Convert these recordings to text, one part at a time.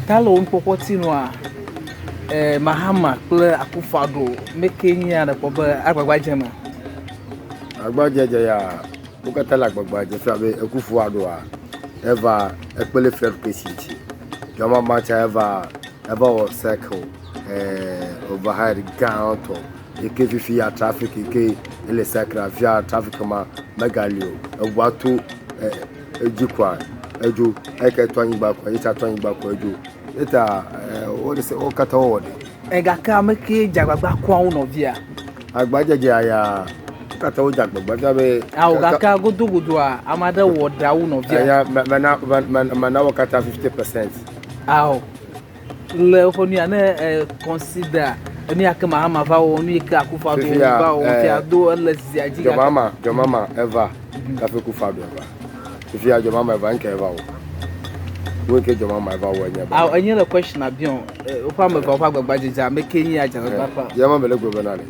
Ta le wo nukpɔkpɔ ti nua, eh, Mahama kple Akufo-Addo meke nyia ɖe kpɔ be agbagba dze me. Agbadzedze ya wo katã le agbagba dze fia be Akufo-Addoa eva ekpe le fiaɖuƒe si ŋuti. Jɔmama tsã eva eva wɔ circle eh, overhead gãtɔ yi ke fifi ya traffic yi ke ele circle afia traffic ma megali o. Eŋua to eh, edzi koa edzo eyi ke to anyigba koa yetsa to anyigba koa edzo. Eta eh, wo ɖe se wo katã wowɔ ɖe. Eh, gake ame ke dze agbagba kɔa wo nɔvia. Agbadzedze ya wo katã wodze agbagba fia be. Awo gake godogodoa ame aɖe wɔ ɖa wu nɔvia. Eya mena mena wo katã 50%. Awo le woƒe nu ya ne eh, consider enu ya ke Mahama va wɔ nu yi ke Akufo-Addo Fifia, va wɔ eh, fia do ele zia dzi gake. Jɔmama Jɔmama eva kafi Akufo-Addo eva. Fifia Jɔmama eva nke eva wɔ. Wo ke Jɔmama eva wɔ enye be. Awo enye le question abiɔ eh, woƒe ame eve woƒe agbagba dzedze ame ke nyi adze agbagba ƒe. Yɛ ma mele gblɔ bena le.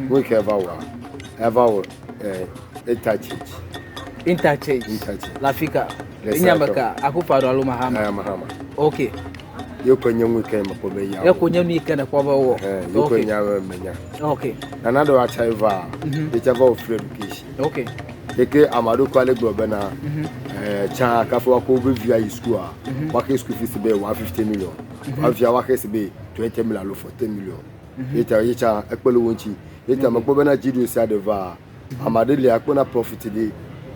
Wo ke eva wɔa eva wɔ eh, interchange. Interchange. Interchange. Le afika. Le Enye ame circle. ka Akufo-Addo alo Mahama. Eh, Mahama. Okay. Ye ko nye ŋu ke mekpɔ be ya. Ye ko nye nu yi ke nèkpɔ be wɔ. Eh, ye ko Okay. nye ame menya. Okay. Nana ɖe atsa eva. Ye tsa va wɔ free education. Okay. Eke ame aɖewo kɔ ale gblɔ bena eh, tsã kafi woakɔ woƒe via yi sukua, woaxe school fees be 150 million. Woavia woaxe si be 20 million alo 40 million. Ye ta ye tsã ekpe le wo ŋuti. Ye ta mekpɔ bena dziɖuɖu sia ɖe va, ame aɖe lia kpɔna profit ɖi.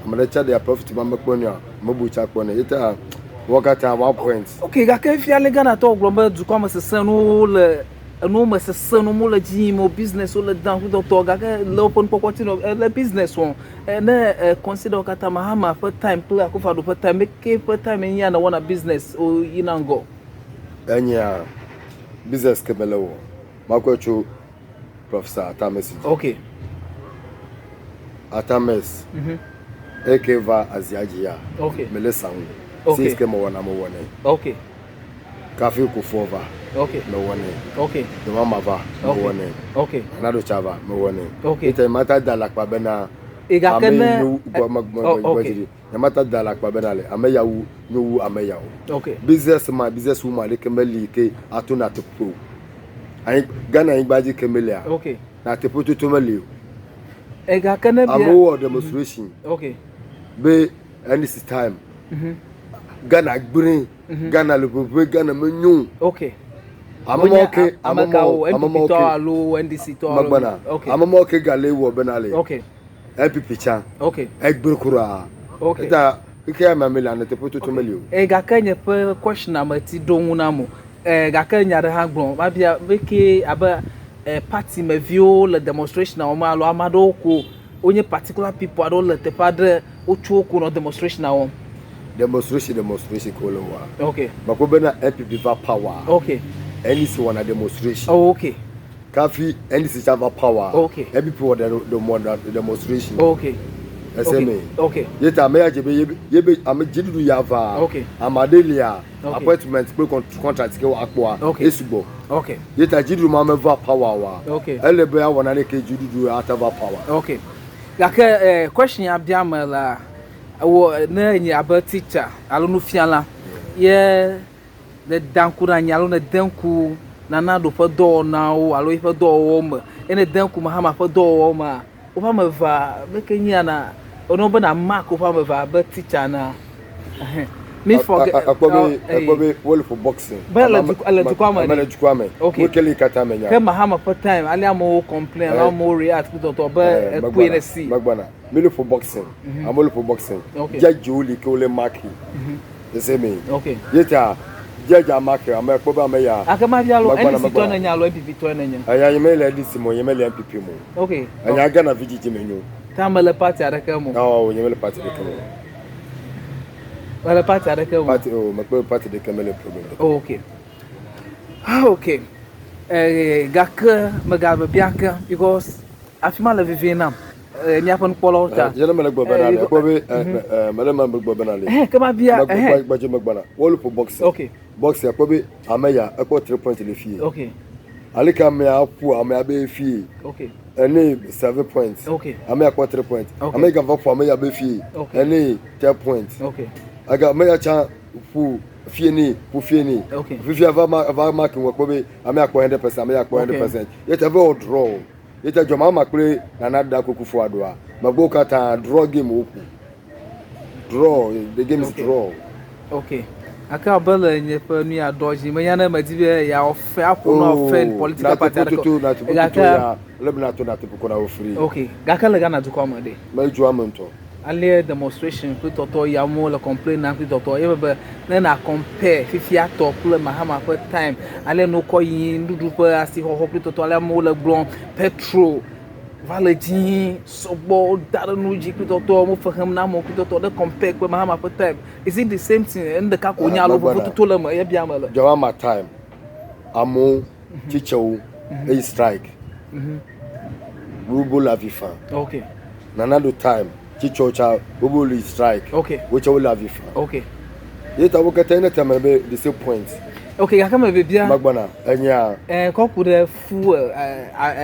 Ame ɖe tsã ɖea profit ma mekpɔ nɛa, ame bubu tsã kpɔnɛ. Ye ta wo katã one point. Ok, gake fia le Ghanatɔwo gblɔ be dukɔa me sesẽ nuwo le enuwo me sesẽ nuwo le dzi yim o, business wo le down kple tɔtɔ gake le woƒe nukpɔkpɔ ti nɔ le business wɔm. Ne e consider wo katã Mahama ƒe time kple Akufo-Addo ƒe time meke ƒe time nye ya nèwɔna business wo yina ŋgɔ? Enyea business ke mele wɔ makɔe tso Professor Atamesi dzi. Ok. Atames eke va azia dzi ya Ok. mele sangu. Ok. Since ke mewɔna mewɔnɛ. Ok. Kafi Kufuor va Ok. mewɔnɛ. Ok. Jɔmama va Ok. mewɔnɛ. Ok. Nana Ɖo tsa va mewɔnɛ. Ok. Ete mata da alakpa bena E gake ame ne yi nyo gbɔ me gbɔ Oh, gbɔ ok. dzi ɖi. Nyemata da alakpa bena le ame ya wu nyo wu ame ya o. Ok. Business man business woman ɖeke meli ke ato na teƒe o. Anyi Ghana anyigba dzi ke melia. Ok. Na teƒe toto meli o. E gake ne bia. Amewo wɔ demonstration. Ok. Be NDC time. Ghana gblẽ. Ghana le ʋeʋẽ Ghana menyo. Ok. Ame mawo ke ame mawo ame NPP mawo tɔ ke alo NDC tɔ alo. megbɔna. Ok. Ame mawo ke gale wɔ bena le. Ok. NPP tsã. Ok. Egblẽ kura. Ok. Eta xexea me mele ane teƒe toto meli o. E gake nye ƒe question ame ti ɖo ŋu nam o. E gake nya ɖe hã gblɔ mabia be ke abe e party me viwo le demonstration wɔm alo ame aɖewo ko wonye particular people aɖewo le teƒe aɖe wotso wo ko nɔ demonstration wɔm. Demonstration demonstration ko le wɔa. Ok. Mekpɔ bena NPP va power. Ok. NDC wɔna demonstration. Oh, ok. Kafi NDC tsa va power. Ok. NPP wɔ de de demonstration. Ok. Ese me. Ok. Ye ta ame ya dze be yebe yebe ame dziɖuɖu ya va. Ok. Ame aɖe lia Ok. appointment kple contract ke woakpɔa. Ok. Esugbɔ. Ok. Ye ta dziɖuɖu ma meva power oa. Ok. Ele be awɔ nane ke dziɖuɖu ate va power. Ok. Gake eh, question ya bia me la, wɔ ne enye abe teacher alo nufiala ye nèda ŋku ɖe anyi alo nède ŋku Nana Addo ƒe dɔwɔnawo alo eƒe dɔwɔwɔwo me eye nède ŋku Mahama ƒe dɔwɔwɔwo mea, woƒe ame evea leke nyea na ne wobe na mark woƒe ame evea abe teacher enea? Ɛhɛ. Mi forget. Ekpɔ be ekpɔ be wole ƒo boxing. Be le dukɔ le dukɔa me. Ame le dukɔa me. Ok. Wo ke li katã me nya. Ke Mahama ƒe time ale amewo complain alo amewo react kple tɔtɔ be ekue ne si. Megbɔna. Mi le ƒo boxing. Amewo le ƒo boxing. Ok. Judge wo li ke wole mark. Ese me. Ok. Ye ta judge a mark ame kpɔ be ame ya. Ake ma bia lo Megbɔna, NDC tɔ megbɔna. ne nye alo NPP tɔ ne nye. Enya nye mele NDC mo, nye mele NPP mo. Ok. Enya Ghana vi dzidzi me nyo. Ta mele party aɖeke mo. Awɔ nye mele party ɖeke mo. Mele party aɖeke mo. Party o mekpe party ɖeke mele problem ɖeke. Oh, ok. Ah, ok. Eh, gake megabe bia ke because afi ma le vevie nam. Eh, míaƒe nukpɔlawo ta. Yɛlɛ mele gbɔ bena le ekpɔ be mele ma gbɔ bena le. Eh, ke ma bia. Eh, gbadze megbɔna. Wole ƒo boxing. Ok. Boxing ekpɔ be ame ya ekpɔ 3 point le fie. Ok. Aleke amea ƒo amea be fie. Ok. Ene 7 points. Ok. Ame ya kpɔ 3 points. Ok. Ame ya gava ƒo ame ya be fie. Ok. Ene 10 points. Ok. Aga ame ya tsã ƒo fie ni ƒo fie ni. Okay. Fifia va ma va ma ke wɔ kpɔ be ame akpɔ 100%, ame akpɔ 100%. Ye ta va wɔ draw. Ye ta John Mahama kple Nana Addo Akufo-Addo megbe wo katã draw game wo ƒo. Draw, the game is draw. Okay. Gake abe le nye ƒe nu ya dɔ dzi, menya ne medi be yeawɔ fe aƒo nu awɔ fe political party aɖeke o. Gake Gake le be nato nateƒe kɔ na wo free. Okay. Gake le Ghana dukɔa me ɖe. Medzo ame ŋutɔ. Ale demonstration kple tɔtɔ yi amewo le complain na kple tɔtɔ ye be ne na compare fifia tɔ kple Mahama ƒe time ale nu kɔ yi nuɖuɖu ƒe asixɔxɔ kple tɔtɔ ale amewo le gblɔm petrol va le dzi sɔgbɔ woda ɖe nu dzi kple tɔtɔ wo fe xem na amewo kple tɔtɔ ne compare kple Mahama ƒe time is it the same thing enu ɖeka ko wonye alo vovototo le eme ye bia me le. Mahama time amewo tsitsewo eyi strike wo le avi fam. Okay. Nana Addo time tsitsewo tsa wo le strike. Okay. Wo tsa wo le avi fam. Okay. Ye ta wo katã ne tame be the same point. Okay, gake me bebia. Magbɔna enya. Eh, kɔ ku ɖe fuel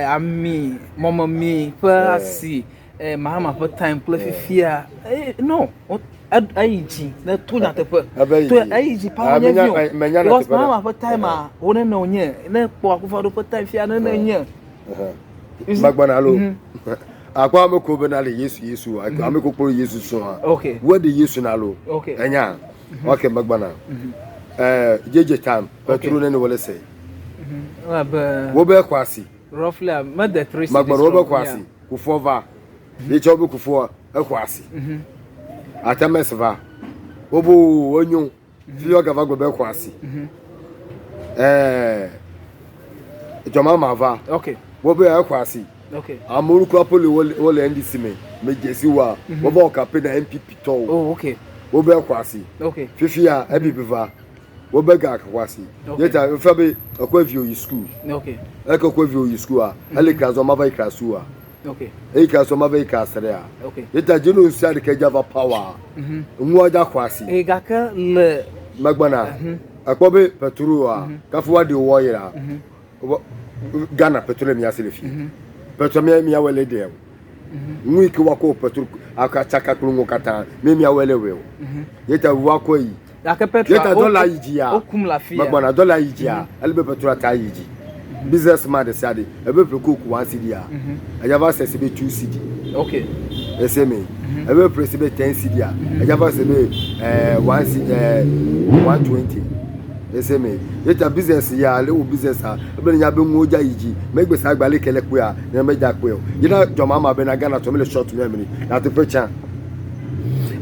ami mɔmemi ƒe asi Mahama ƒe time kple fifia. No, eyi dzi ne to nyateƒe. To eyi dzi pa wonye vi o. Because Mahama ƒe time a wo nene wonye ne kpɔ Akufo-Addo ƒe time fia nene nye. Magbɔna alo. Akɔ ame ko bena le Yesu Yesu ame ko kpɔ Yesu sɔa. Okay. Wo de Yesu na lo. Okay. Enya. Okay magbɔna. Eh JJ time petrol ne wole se. Wo be kwasi. Roughly mede 3 cedis. Magbɔna wo be kwasi. Kufuor va. Ye tsɔ be Kufuor exɔ asi. Atemes va. Wo bo enyo. Fiyɔ gava gbe be exɔ asi. Eh John Mahama va. Okay. Wo be exɔ asi. Okay. Amewo kura poli wo le NDC me. Me dzesi wa. Wo va wɔ campaign na NPP tɔwo. Oh, okay. Wo be exɔ asi. Okay. Fifia NPP va. Wo be ga xɔ asi. Okay. Ye ta efia be ekɔ eviwo yi school. Okay. Eke kɔ eviwo yi school a, ele class one ma va yi class two a. Okay. Eyi class one ma va yi class three a. Okay. Ye ta dzenu sia ɖeke dza va power. Nua dza xɔ asi. Eye gake le Megbɔna. Ekpɔ be petrol a, kafi woaɖe wɔ yira. Ghana petrol mia si le fi. Petrol mia mia wɔ le ɖe o. Nu yi ke woakɔ petrol akatsaka kple nuwo katã mi mia wɔ le wɔ o. Ye ta woakɔ yi. Gake petrol Ye ta dɔla yi dzia. Wokum le afi ya. Megbɔna dɔla yi dzia. Ele be petrol ta yi dzi. Business man ɖe sia ɖe ebe ƒle coke 1 cedi a. Eya va se si be 2 cedi. Okay. Ese me. Ebe ƒle si be 10 cedi a. Eya va se be 1 cedi 120. Ese me. Ye ta business ya le wo business a. Ebe nya be ŋuwo dza yi dzi. Megbe sa agba le kele kpea. Ne me dza kpe o. Yina John Mahama be na Ghana tɔ mi le short mi amini. Na te ƒe tsã.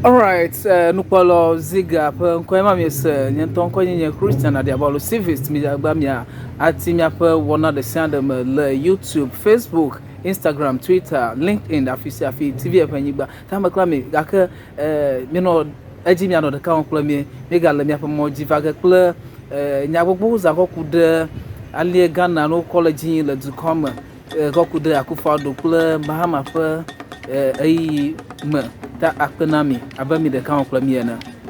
Alright, nukpɔlɔ Ziga ƒe ŋkɔe ma miese. Nye ŋutɔ ŋkɔe nye Christian Adiabalo Civist. Miagba mia ati miaƒe wɔna ɖe sia ɖe me le YouTube, Facebook, Instagram, Twitter, LinkedIn, afi sia afi, TV ƒe nyigba. Tame kple mi gake mienɔ edzi mianɔ ɖeka wɔm kple mi. Miegale miaƒe mɔ dzi va ge kple nya gbogbo za kɔ ku ɖe alie Ghana no kɔ le dzi le dukɔ me. Kɔ ku ɖe Akufo-Addo kple Mahama ƒe ɣeyiɣi me ta akpe na mi abe mi ɖeka wɔm kple mi ene.